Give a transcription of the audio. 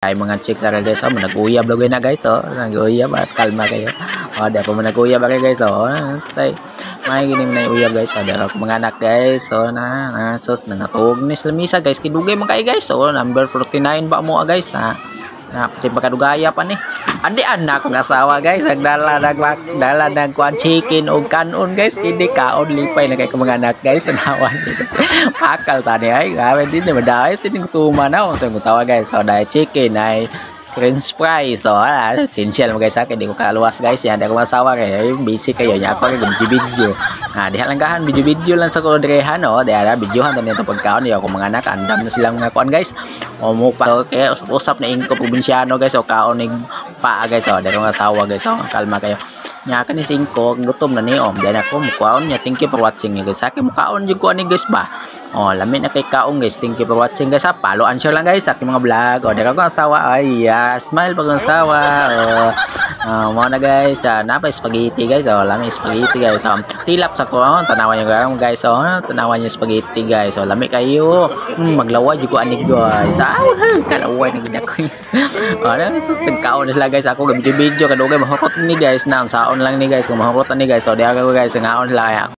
Ay mga chicks ara, guys, oh, nag-uyab lagi na, guys, oh, nag-uyab at kalma kayo. Oh, di pa mo nag-uyab ara, guys, oh. Tay. May gini na uyab, guys, oh, dara mga anak, guys, oh, na, na sus nangatuog ni sa lamisa, guys, kidugay man kay, guys, oh, number 49 ba mo, ah, guys, ha. Na pati pagkadugaya pa ni. Andi anak kong asawa, guys, nagdala nag dala nag kuan chicken og kanon, guys, kini kaon lipay na kay ko mga anak, guys, tanawan. Pakal tani ay, grabe din na madai tining tuma na unta ko tawa, guys. So dahil chicken ay french fries. So, ah, essential mo, guys, sa akin. Di ko kaluwas, guys. Yan, di ako masawa kay busy kayo. Nya ako kay video. Ah, diha lang gahan video video lang sa kodrehan, oh. Diha na videohan ta nito pagkaon. Di ako mga anak andam na silang mga kuan, guys. O mo pa kaya usap-usap na ingko probinsyano, guys. O kaon ning pa, guys. Oh, di ako asawa, guys. Oh, kalma kayo. Nya kani singko gutom na ni om. Then ako mukaon niya. Thank you for watching, guys. Sa akin mukaon jud ko ani, guys, ba. Oh, lami na kay kaon, guys. Thank you for watching, guys. Ha, follow and share lang, guys, sa aking mga vlog. Oh, di ako asawa. Ay, yeah, smile pag asawa. Oh, mo na, guys. Napay spaghetti, guys. Oh, lami spaghetti, guys. Tilap sa ko. Oh, tanawan niyo, guys. Oh, tanawan niyo spaghetti, guys. Oh, lami kayo. Maglaway jud ko ani, guys. Ah, kalaway na gid ako. Oh, na so kaon na sila, guys. Ako video video kadugay mahurot ni, guys, na saon lang ni, guys. Kung mahurot ni, guys. So, di ako, guys, ngaon sila kaya.